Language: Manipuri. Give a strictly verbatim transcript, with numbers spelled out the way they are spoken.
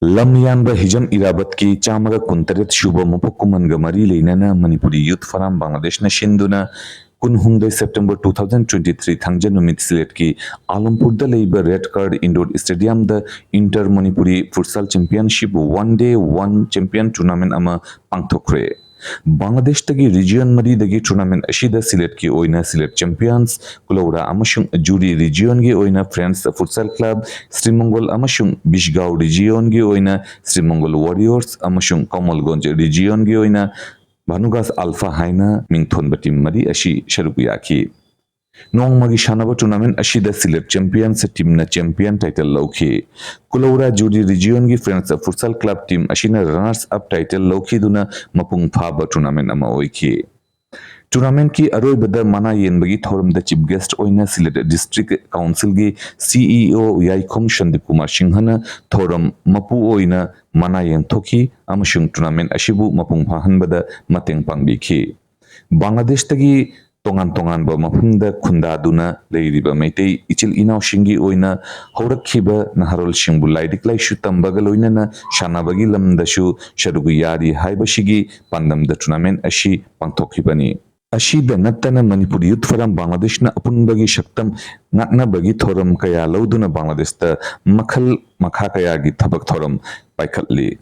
ꯂꯝꯌꯥꯟꯕ ꯍꯤꯖꯝ ꯏꯔꯥꯕꯠꯀꯤ ꯆꯥꯝꯃꯒ ꯀꯨꯟꯇꯔꯦꯠ ꯁꯨꯕ ꯃꯄꯣꯛ ꯀꯨꯝꯍꯟꯒ ꯃꯔꯤ ꯂꯩꯅꯅ ꯃꯅꯤꯄꯨꯔꯤ ꯌꯨꯠ ꯐꯣꯔꯝ ꯕꯪꯒ꯭ꯂꯥꯗꯦꯁꯅ ꯁꯤꯟꯗꯨꯅ ꯀꯨꯟꯍꯨꯝꯗꯣꯏ September two thousand twenty three ꯊꯥꯡꯖ ꯅꯨꯃꯤꯠ ꯁꯤꯂꯦꯠꯀꯤ ꯑꯥꯂꯝꯄꯨꯔꯗ ꯂꯩꯕ ꯔꯦꯗ ꯀꯥꯔꯠ ꯏꯟꯗꯣꯔ ꯁ꯭ꯇꯦꯗꯤꯌꯝꯗ inter Manipuri futsal championship one day one champion tournament ꯑꯃ ꯄꯥꯡꯊꯣꯛꯈ꯭ꯔꯦ꯫ ꯕꯪꯒ꯭ꯂꯥꯗꯦꯁꯇꯒꯤ ꯔꯤꯖꯤꯌꯟ ꯃꯔꯤꯗꯒꯤ ꯇꯨꯔꯅꯥꯃꯦꯟ ꯑꯁꯤꯗ ꯁꯤꯂꯦꯠꯀꯤ ꯑꯣꯏꯅ ꯁꯤꯂꯦꯠ ꯆꯦꯝꯄꯤꯌꯟꯁ, ꯀꯨꯂꯧꯔꯥ ꯑꯃꯁꯨꯡ ꯖꯨꯔꯤ ꯔꯤꯖꯤꯌꯟꯒꯤ ꯑꯣꯏꯅ ꯐ꯭ꯔꯦꯟꯁ ꯐꯨꯠꯁꯥꯜ ꯀ꯭ꯂꯕ, ꯁ꯭ꯔꯤꯃꯪꯒꯣꯜ ꯑꯃꯁꯨꯡ ꯕꯤꯁꯒꯥꯎ ꯔꯤꯖꯤꯌꯟꯒꯤ ꯑꯣꯏꯅ ꯁ꯭ꯔꯤꯃꯪꯒꯣꯜ ꯋꯥꯔꯤꯌꯔꯁ ꯑꯃꯁꯨꯡ ꯀꯃꯜꯒꯣꯟꯖ ꯔꯤꯖꯤꯌꯟꯒꯤ ꯑꯣꯏꯅ ꯚꯥꯅꯨꯒꯥꯁ ꯑꯜꯐꯥ ꯍꯥꯏꯅ ꯃꯤꯡꯊꯣꯟꯕ ꯇꯤꯝ ꯃꯔꯤ ꯑꯁꯤ ꯁꯔꯨꯛ ꯌꯥꯈꯤ꯫ ꯅꯣꯡꯃꯒꯤ ꯁꯥꯟꯅꯕ ꯇꯨꯔꯅꯥꯃꯦꯟ ꯑꯁꯤꯗ ꯁꯤꯂꯦꯠ ꯆꯦꯝꯄꯤꯌꯟꯁ ꯇꯤꯝꯅ ꯆꯦꯝꯄꯤꯌꯟ ꯇꯥꯏꯇꯜ ꯂꯧꯈꯤ꯫ ꯀꯨꯂꯧꯔꯥ ꯖꯨꯔꯤ ꯔꯤꯖꯤꯌꯟꯒꯤ ꯐ꯭ꯔꯦꯟꯁ ꯐꯨꯠꯁꯥꯜ ꯀ꯭ꯂꯕ ꯇꯤꯝ ꯑꯁꯤꯅ ꯔꯅꯔꯁ ꯑꯞ ꯇꯥꯏꯇꯜ ꯂꯧꯈꯤꯗꯨꯅ ꯃꯄꯨꯡ ꯐꯥꯕ ꯇꯨꯔꯅꯥꯃꯦꯟ ꯑꯃ ꯑꯣꯏꯈꯤ꯫ ꯇꯨꯔꯅꯥꯃꯦꯟꯀꯤ ꯑꯔꯣꯏꯕꯗ ꯃꯅꯥ ꯌꯦꯟꯕꯒꯤ ꯊꯧꯔꯝꯗ ꯆꯤꯐ ꯒꯦꯁ꯭ꯠ ꯑꯣꯏꯅ ꯁꯤꯂꯦꯠ ꯗꯤꯁꯇ꯭ꯔꯤꯛ ꯀꯥꯎꯟꯁꯤꯜꯒꯤ ꯁꯤꯏꯑꯣ ꯌꯥꯏꯈꯣꯝ ꯁꯟꯗꯤꯞ ꯀꯨꯃꯥꯔ ꯁꯤꯡꯍꯅ ꯊꯧꯔꯝ ꯃꯄꯨ ꯑꯣꯏꯅ ꯃꯅꯥ ꯌꯦꯟꯊꯣꯛꯈꯤ ꯑꯃꯁꯨꯡ ꯇꯨꯔꯅꯥꯃꯦꯟ ꯑꯁꯤꯕꯨ ꯃꯄꯨꯡ ꯐꯥꯍꯟꯕꯗ ꯃꯇꯦꯡ ꯄꯥꯡꯕꯤꯈꯤ꯫ ꯕꯪꯒ꯭ꯂꯥꯗꯦꯁꯇꯒꯤ ꯇꯣꯉꯥꯟ ꯇꯣꯉꯥꯟꯕ ꯃꯐꯝꯗ ꯈꯨꯟꯗꯥꯗꯨꯅ ꯂꯩꯔꯤꯕ ꯃꯩꯇꯩ ꯏꯆꯤꯜ ꯏꯅꯥꯎꯁꯤꯡꯒꯤ ꯑꯣꯏꯅ ꯍꯧꯔꯛꯈꯤꯕ ꯅꯍꯥꯔꯣꯜꯁꯤꯡꯕꯨ ꯂꯥꯏꯔꯤꯛ ꯂꯥꯏꯁꯨ ꯇꯝꯕꯒ ꯂꯣꯏꯅꯅ ꯁꯥꯟꯅꯕꯒꯤ ꯂꯝꯗꯁꯨ ꯁꯔꯨꯛ ꯌꯥꯔꯤ ꯍꯥꯏꯕꯁꯤꯒꯤ ꯄꯥꯟꯗꯝꯗ ꯇꯨꯔꯅꯥꯃꯦꯟ ꯑꯁꯤ ꯄꯥꯡꯊꯣꯛꯈꯤꯕꯅꯤ꯫ ꯑꯁꯤꯗ ꯅꯠꯇꯅ ꯃꯅꯤꯄꯨꯔ ꯌꯨꯠ ꯐꯣꯔꯝ ꯕꯪꯒ꯭ꯂꯥꯗꯦꯁꯅ ꯑꯄꯨꯟꯕꯒꯤ ꯁꯛꯇꯝ ꯉꯥꯛꯅꯕꯒꯤ ꯊꯧꯔꯝ ꯀꯌꯥ ꯂꯧꯗꯨꯅ ꯕꯪꯒ꯭ꯂꯥꯗꯦꯁꯇ ꯃꯈꯜ ꯃꯈꯥ ꯀꯌꯥꯒꯤ ꯊꯕꯛ ꯊꯧꯔꯝ ꯄꯥꯏꯈꯠꯂꯤ꯫